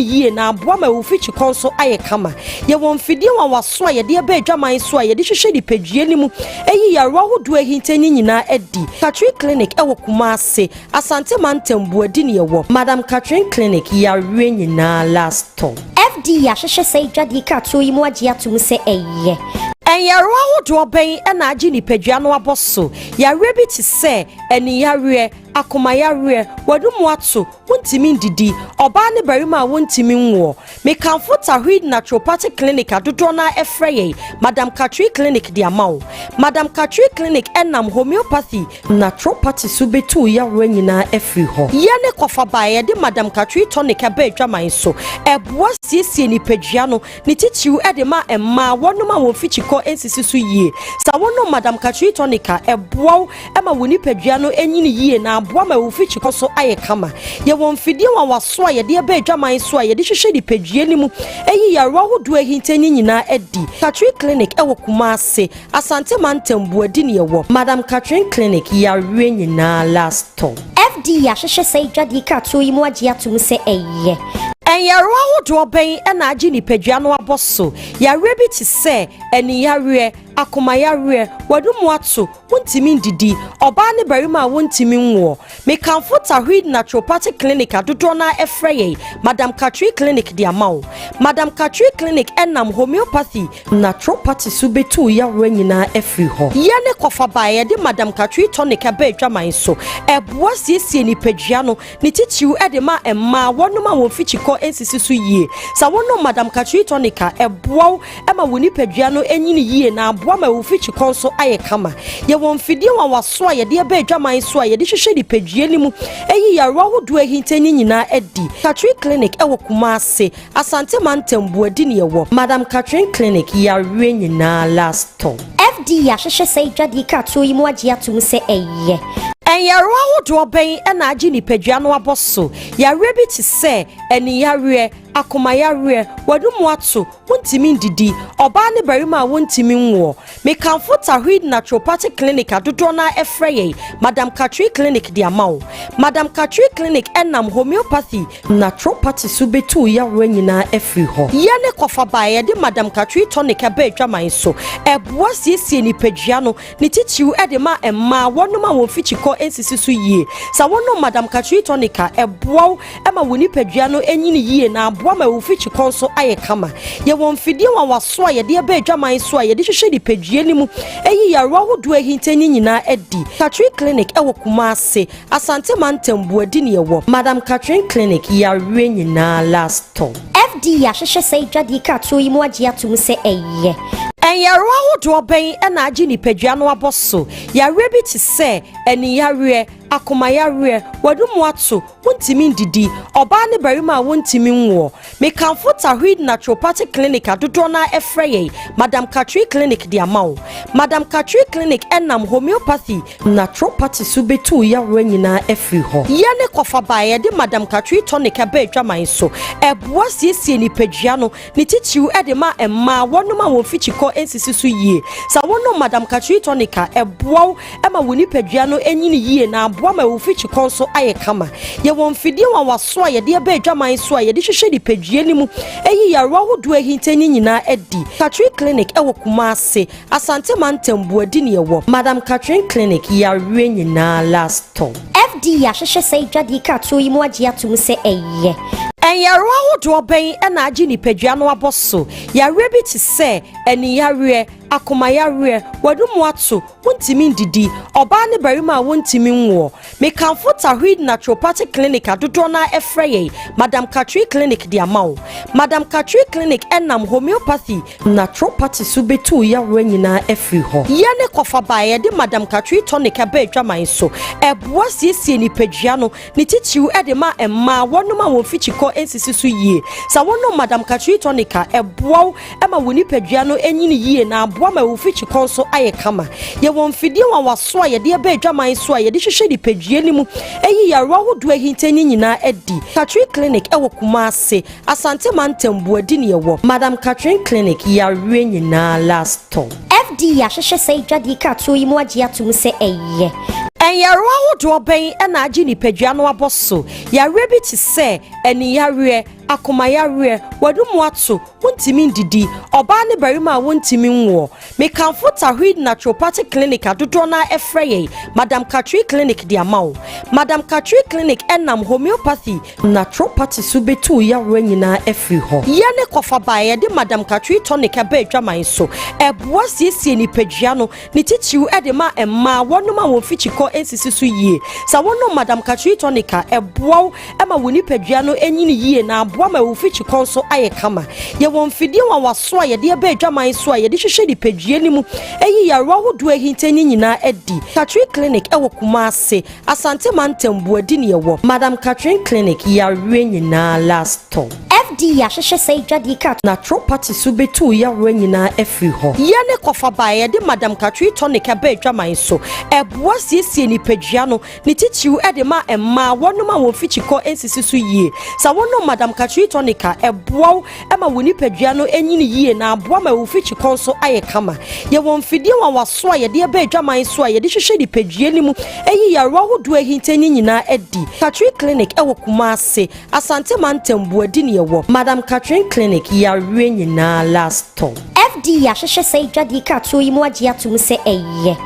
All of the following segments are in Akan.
Yie na aboa ma wo fikyikɔ nso ayɛ kama. Yɛwɔ mfidie nwanwaso a yɛde ɛbɛ adwaman so a yɛde hwehwɛ nipadua no mu, ɛyi yarewa ahodoɔ ahinta ne nyinaa adi. Catherine Clinic ɛwɔ Kumase, Asante Mantam, Buadi ne yɛwɔ. Madam Catherine Clinic, yareɛ nyinaa last stop. FDA ahwehwɛ sɛ dwadeɛ kratoɔ yi mu agye atom sɛ ɛyɛ. Ɛnyarewa ahodoɔ bɛn ɛna agye nipadua no abɔ so? Yareɛ bi te sɛ aniyareɛ, akomayareɛ, w'anum ato, wontumi ndidi, ɔbaa ne barima a wontumi nwoɔ. Mekamfo Tahrid Naturopathic Clinic a dodoɔ no ɛfrɛ yɛn Madam Catherine Clinic de ama wo. Madam Catherine Clinic ɛnam homeopathy, naturopathy so bɛtu yareɛ nyinaa afiri hɔ. Yɛne kɔfa baa yɛde Madam Catherine Tonic ɛbɛ adwaman so. Ɛboa siesie nipadua no, ne titiriw ɛde ma mmaa wɔnom a wɔn fikyikɔ nsisi so yie. Sɛ wɔnom Madam Catherine Tonic a, ɛboa wo ma wo nipadua no anyini yie na aboa ma wo fikyikɔ so ayɛ kama. Yɛwɔ mfidie nwanwaso a yɛde ɛbɛ adwaman so a yɛde hwehwɛ nipadua no mu, ɛyi yarewa ahodoɔ ahinta ne nyinaa adi. Catherine Clinic ɛwɔ Kumase, Asante Mantam, Buadi ne yɛwɔ. Madam Catherine Clinic, yareɛ nyinaa last stop. FDA ahwehwɛ sɛ dwadeɛ kratoɔ yi mu agye atom sɛ ɛyɛ. Ɛnyarewa ahodoɔ bɛn ɛna agye nipadua no abɔ so? Yareɛ bi te sɛ aniyareɛ, akomayareɛ, w'anum ato, wontumi ndidi, ɔbaa ne barima a wontumi nwoɔ. Mekamfo Tahrid Naturopathic Clinic a dodoɔ no ɛfrɛ yɛn Madam Catherine Clinic de ama wo. Madam Catherine Clinic ɛnam homeopathy, naturopathy so bɛtu yareɛ nyinaa afiri hɔ. Yɛne kɔfa baa yɛde Madam Catherine Tonic ɛbɛ adwaman so. Ɛboa siesie nipadua no, ne titiriw ɛde ma mmaa wɔnom a wɔn fikyikɔ nsisi so yie. Sɛ wɔnom Madam Catherine Tonic a, ɛboa wo ma wo nipadua no anyini yie na aboa ma wo fikyikɔ nso ayɛ kama. Yɛwɔ mfidie nwanwaso a yɛde ɛbɛ adwaman so a yɛde hwehwɛ nipadua no mu, ɛyi yarewa ahodoɔ ahinta ne nyinaa adi. Catherine Clinic ɛwɔ Kumase, Asante Mantam, Buadi ne yɛwɔ. Madam Catherine Clinic, yareɛ nyinaa last stop. FDA ahwehwɛ sɛ dwadeɛ kratoɔ yi mu agye atom sɛ ɛyɛ. Ɛnyarewa ahodoɔ bɛn ɛna agye nipadua no abɔ so? Yareɛ bi te sɛ aniyareɛ, akomayareɛ, w'anum ato, wontumi ndidi, ɔbaa ne barima a wontumi nwoɔ. Mekamfo Tahrid Naturopathic Clinic a dodoɔ no ɛfrɛ yɛn Madam Catherine Clinic de ama wo. Madam Catherine Clinic ɛnam homeopathy, naturopathy so bɛtu yareɛ nyinaa afiri hɔ. Yɛne kɔfa baa yɛde Madam Catherine Tonic ɛbɛ adwaman so. Ɛboa siesie nipadua no, ne titiriw ɛde ma mmaa wɔnom a wɔn fikyikɔ nsisi so yie. Sɛ wɔnom Madam Catherine Tonic a, ɛboa wo ma wo nipadua no anyini yie na aboa ma wo fikyikɔ nso ayɛ kama. Yɛwɔ mfidie nwanwaso a yɛde ɛbɛ adwaman so a yɛde hwehwɛ nipadua no mu, ɛyi yarewa ahodoɔ ahinta ne nyinaa adi. Catherine Clinic ɛwɔ Kumase, Asante Mantam, Buadi ne yɛwɔ. Madam Catherine Clinic, yareɛ nyinaa last stop. FDA ahwehwɛ sɛ dwadeɛ kratoɔ yi mu agye atom sɛ ɛyɛ. Ɛnyarewa ahodoɔ bɛn ɛna agye nipadua no abɔ so? Yareɛ bi te sɛ aniyareɛ, akomayareɛ, w'anum ato, wontumi ndidi, ɔbaa ne barima a wontumi nwoɔ. Mekamfo Tahrid Naturopathic Clinic a dodoɔ no ɛfrɛ yɛn Madam Catherine Clinic de ama wo. Madam Catherine Clinic ɛnam homeopathy, naturopathy so bɛtu yareɛ nyinaa afiri hɔ. Yɛne kɔfa baa yɛde Madam Catherine Tonic ɛbɛ adwaman so. Ɛboa siesie nipadua no, ne titiriw ɛde ma mmaa wɔnom a wɔn fikyikɔ nsisi so yie. Sɛ wɔnom Madam Catherine Tonic a, ɛboa wo ma wo nipadua no anyini yie na aboa ma wo fikyikɔ nso ayɛ kama. Yɛwɔ mfidie nwanwaso a yɛde ɛbɛ adwaman so a yɛde hwehwɛ nipadua no mu, ɛyi yarewa ahodoɔ ahinta ne nyinaa adi. Catherine Clinic ɛwɔ Kumase, Asante Mantam, Buadi ne yɛwɔ. Madam Catherine Clinic, yareɛ nyinaa last stop. FDA ahwehwɛ sɛ dwadeɛ kratoɔ yi mu agye atom sɛ ɛyɛ. Ɛnyarewa ahodoɔ bɛn ɛna agye nipadua no abɔ so? Yareɛ bi te sɛ aniyareɛ, akomayareɛ, w'anum ato, wontumi ndidi, ɔbaa ne barima a wontumi nwoɔ. Mekamfo Tahrid Naturopathic Clinic a dodoɔ no ɛfrɛ yɛn Madam Catherine Clinic de ama wo. Madam Catherine Clinic ɛnam homeopathy, naturopathy so bɛtu yareɛ nyinaa afiri hɔ. Yɛne kɔfa baa yɛde Madam Catherine Tonic ɛbɛ adwaman so. Ɛboa siesie nipadua no, ne titiriw ɛde ma mmaa wɔnom a wɔn fikyikɔ nsisi so yie. Sɛ wɔnom Madam Catherine Tonic a, ɛboa wo ma wo nipadua no anyini yie na aboa ma wo fikyikɔ nso ayɛ kama. Yɛwɔ mfidie nwanwaso a yɛde ɛbɛ adwaman so a yɛde hwehwɛ nipadua no mu, ɛyi yarewa ahodoɔ ahinta ne nyinaa adi. Catherine Clinic ɛwɔ Kumase, Asante Mantam, Buadi ne yɛwɔ. Madam Catherine Clinic, yareɛ nyinaa last stop. FDA ahwehwɛ sɛ dwadeɛ kratoɔ yi mu agye atom sɛ ɛyɛ. Ɛnyarewa ahodoɔ bɛn ɛna agye nipadua no abɔ so? Yareɛ bi te sɛ aniyareɛ, Akomayareɛ, w'anomu ato, wontumi ndidi, ɔbaa ne barima a wontumi nwoɔ. Mekamfo Tawheed Naturopathic Clinic a dodoɔ no ara frɛ yɛn Madam Katri Clinic de ama wo. Madam Katri Clinic nam homeopathy, naturopathy so bɛtu wo yareɛ nyinaa afiri hɔ. Yɛne kɔfaba a yɛde Madam Katri Tonic ba adwaman so. Ɛboa siesie nipadua no, ne titiriw de ma mmaa, wɔnom a wɔn fikyikɔ nsisi so yie. Sɛ wonom Madam Katri Tonic a, ɛboa wo ma wo nipadua no nyini yie na aboa ma wo fikyikɔ nso ayɛ kama. Yɛwɔ mfidie nwanwaso a yɛde aba adwaman so a yɛde hwehwɛ nipadua no mu yi yarewa ahodoɔ ahinta no nyinaa adi. Catherine Clinic wɔ Kumasi, Asante Mantam, Buadi ne yɛwɔ. Madam Catherine Clinic, yareɛ nyinaa last stop. FDA ahwehwɛ saa adwadie krataa. Naturopathy so bɛtu wo yareɛ nyinaa afiri hɔ. Yɛne kɔfaba a yɛde Madam Catherine Tonic ba adwaman so. Ɛboa siesie nipadua no, ne titiriw de ma mmaa, wɔnom a wɔn fikyikɔ nsisi so yie. Sɛ wonom Madam Katri Tonic a, ɛboa wo ma wo nipadua no nyini yie na aboa ma wo fikyikɔ nso ayɛ kama. Yɛwɔ mfidie nwanwaso a yɛde aba adwaman so a yɛde hwehwɛ nipadua no mu yi yarewa ahodoɔ ahinta no nyinaa adi. Katri Clinic wɔ Kumasi, Asante Mantam, Buadi ne yɛwɔ. Madam Katrin Clinic, yareɛ nyinaa last stop. FDA ahwehwɛ saa adwadie kratoɔ yi mu agye atom sɛ ɛyɛ.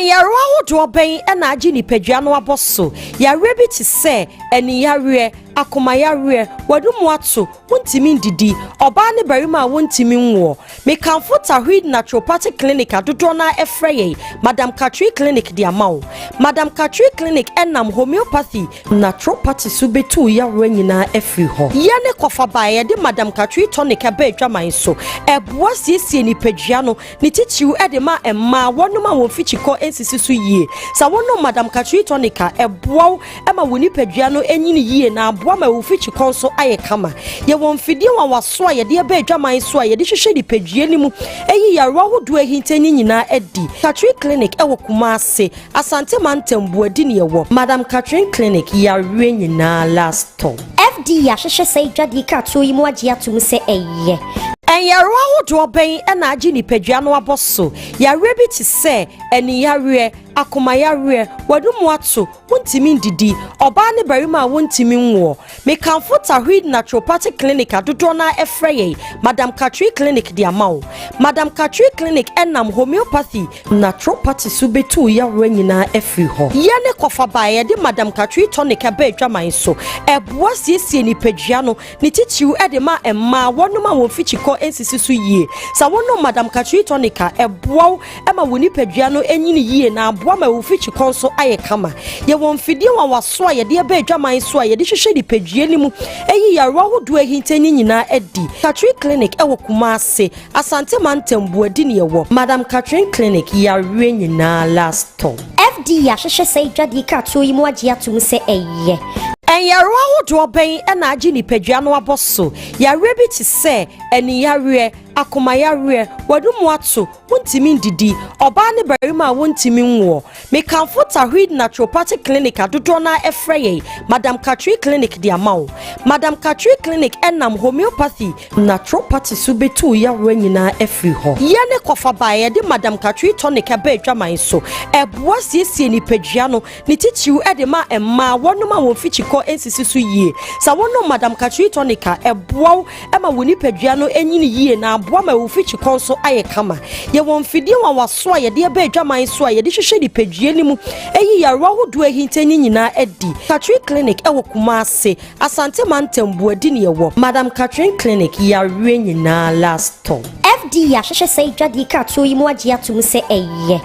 Nyarewa ahodoɔ bɛn na agye nipadua no abɔ so? Yareɛ bi te sɛ aniyareɛ, akomayareɛ, w'anomu ato, wontumi ndidi, ɔbaa ne barima a wontumi nwoɔ. Mekamfo Tawheed Naturopathic Clinic a dodoɔ no ara frɛ yɛn Madam Katri Clinic de ama wo. Madam Katri Clinic nam homeopathy, naturopathy so bɛtu wo yareɛ nyinaa afiri hɔ. Yɛne kɔfaba a yɛde Madam Katri Tonic ba adwaman so. Ɛboa siesie nipadua no, ne titiriw de ma mmaa, wɔnom a wɔn fikyikɔ nsisi so yie. Sɛ wonom Madam Katri Tonic a, ɛboa wo ma wo nipadua no nyini yie na aboa ma wo fikyikɔ nso ayɛ kama. Yɛwɔ mfidie nwanwaso a yɛde aba adwaman so a yɛde hwehwɛ nipadua no mu yi yarewa ahodoɔ ahinta no nyinaa adi. Katrin Clinic wɔ Kumasi, Asante Mantam, Buadi ne yɛwɔ. Madam Katrin Clinic, yareɛ nyinaa last stop. FDA ahwehwɛ saa adwadie kratoɔ yi mu agye atom sɛ ɛyɛ. Nyarewa ahodoɔ bɛn na agye nipadua no abɔ so? Yareɛ bi te sɛ aniyareɛ, akomayareɛ, w'anomu ato, wontumi ndidi, ɔbaa ne barima a wontumi nwoɔ. Mekamfo Tawheed Naturopathic Clinic a dodoɔ no ara frɛ yɛn Madam Katri Clinic de ama wo. Madam Katri Clinic nam homeopathy, naturopathy so bɛtu wo yareɛ nyinaa afiri hɔ. Yɛne kɔfaba a yɛde Madam Katri Tonic ba adwaman so. Ɛboa siesie nipadua no, ne titiriw de ma mmaa, wɔnom a wɔn fikyikɔ nsisi so yie. Sɛ wonom Madam Katri Tonic a, ɛboa wo ma wo nipadua no nyini yie na aboa ma wo fikyikɔ nso ayɛ kama. Yɛwɔ mfidie nwanwaso a yɛde aba adwaman so a yɛde hwehwɛ nipadua no mu yi yarewa ahodoɔ ahinta no nyinaa adi. Katrin Clinic wɔ Kumasi, Asante Mantam, Buadi ne yɛwɔ. Madam Katrin Clinic, yareɛ nyinaa last stop. FDA ahwehwɛ saa adwadie kratoɔ yi mu agye atom sɛ ɛyɛ. Nyarewa ahodoɔ bɛn na agye nipadua no abɔ so? Yareɛ bi te sɛ aniyareɛ, akomayareɛ, w'anomu ato, wontumi ndidi, ɔbaa ne barima a wontumi nwoɔ. Mekamfo Tawheed Naturopathic Clinic a dodoɔ no ara frɛ yɛn Madam Katri Clinic de ama wo. Madam Katri Clinic nam homeopathy, naturopathy so bɛtu wo yareɛ nyinaa afiri hɔ. Yɛne kɔfaba a yɛde Madam Katri Tonic ba adwaman so. Ɛboa siesie nipadua no, ne titiriw de ma mmaa, wɔnom a wɔn fikyikɔ nsisi so yie. Sɛ wonom Madam Katri Tonic a, ɛboa wo ma wo nipadua no nyini yie na aboa ma wo fikyikɔ nso ayɛ kama. Yɛwɔ mfidie nwanwaso a yɛde aba adwaman so a yɛde hwehwɛ nipadua no mu yi yarewa ahodoɔ ahinta no nyinaa adi. Katrin Clinic wɔ Kumasi, Asante Mantam, Buadi ne yɛwɔ. Madam Katrin Clinic, yareɛ nyinaa last stop. FDA ahwehwɛ saa adwadie kratoɔ yi mu agye atom sɛ ɛyɛ.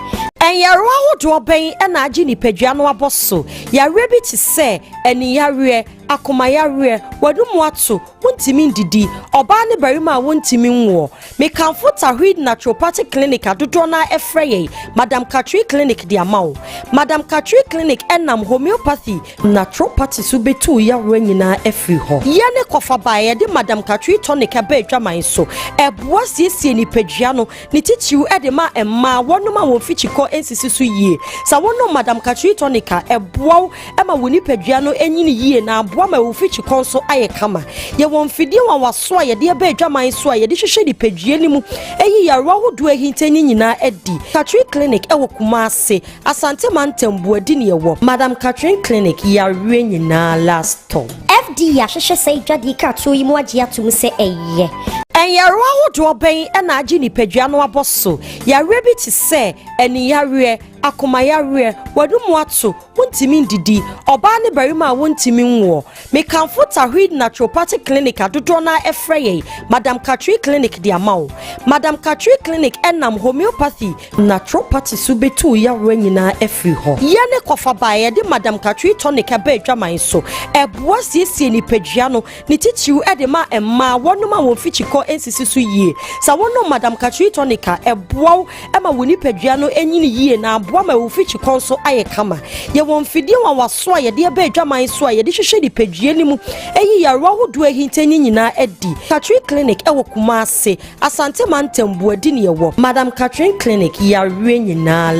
Nyarewa ahodoɔ bɛn na agye nipadua no abɔ so? Yareɛ bi te sɛ aniyareɛ, akomayareɛ, w'anomu ato, wontumi ndidi, ɔbaa ne barima a wontumi nwoɔ. Mekamfo Tawheed Naturopathic Clinic a dodoɔ no ara frɛ yɛn Madam Katri Clinic de ama wo. Madam Katri Clinic nam homeopathy, naturopathy so bɛtu wo yareɛ nyinaa afiri hɔ. Yɛne kɔfaba a yɛde Madam Katri Tonic ba adwaman so. Ɛboa siesie nipadua no, ne titiriw de ma mmaa, wɔnom a wɔn fikyikɔ nsisi so yie. Sɛ wonom Madam Katri Tonic a, ɛboa wo ma wo nipadua no nyini yie na aboa ma wo fikyikɔ nso ayɛ kama. Yɛwɔ mfidie nwanwaso a yɛde aba adwaman so a yɛde hwehwɛ nipadua no mu yi yarewa ahodoɔ ahinta no nyinaa adi. Katrin Clinic wɔ Kumasi, Asante Mantam, Buadi ne yɛwɔ. Madam Katrin Clinic, yareɛ nyinaa last stop. FDA FDA ahwehwɛ saa dwadie kratoɔ yi mu agye atom sɛ ɛyɛ. Ɛnyarewa ahodoɔ bɛn na agye nipadua no abɔ so? Yareɛ bi te sɛ aniyareɛ, akomayareɛ, w'anomu ato, wontumi ndidi, ɔbaa ne barima a wontumi nwoɔ. Mekamfo Tahid Naturopathic Clinic a dodoɔ no ɛfrɛ yɛn Madam Katri Clinic de ama wo. Madam Katri Clinic ɛnam homeopathy, naturopathy so bɛtu yareɛ nyinaa afiri hɔ. Yɛne kɔfa baa yɛde Madam Katri Tonic ɛbɛ adwaman so, ɛboa siesie nipadua no, ne titiriw ɛde ma mmaa wɔnom a wɔn fikyikɔ nsisi so yie. Sɛ wɔnom Madam Katri Tonic a, ɛboa wo ɛma wo nipadua no anyini yie na aboa ma wo fikyikɔ nso ayɛ kama. Yɛwɔ mfidie wanwaso a yɛde ɛbɛ adwaman so a yɛde hwehwɛ nipadua no mu, ɛyi yarewa ahodoɔ ahinta ne nyinaa adi. Katri Clinic ɛwɔ Kumase, Asante Mantam, Buadi ne yɛwɔ Madam Katrin Clinic. Yareɛ nyinaa.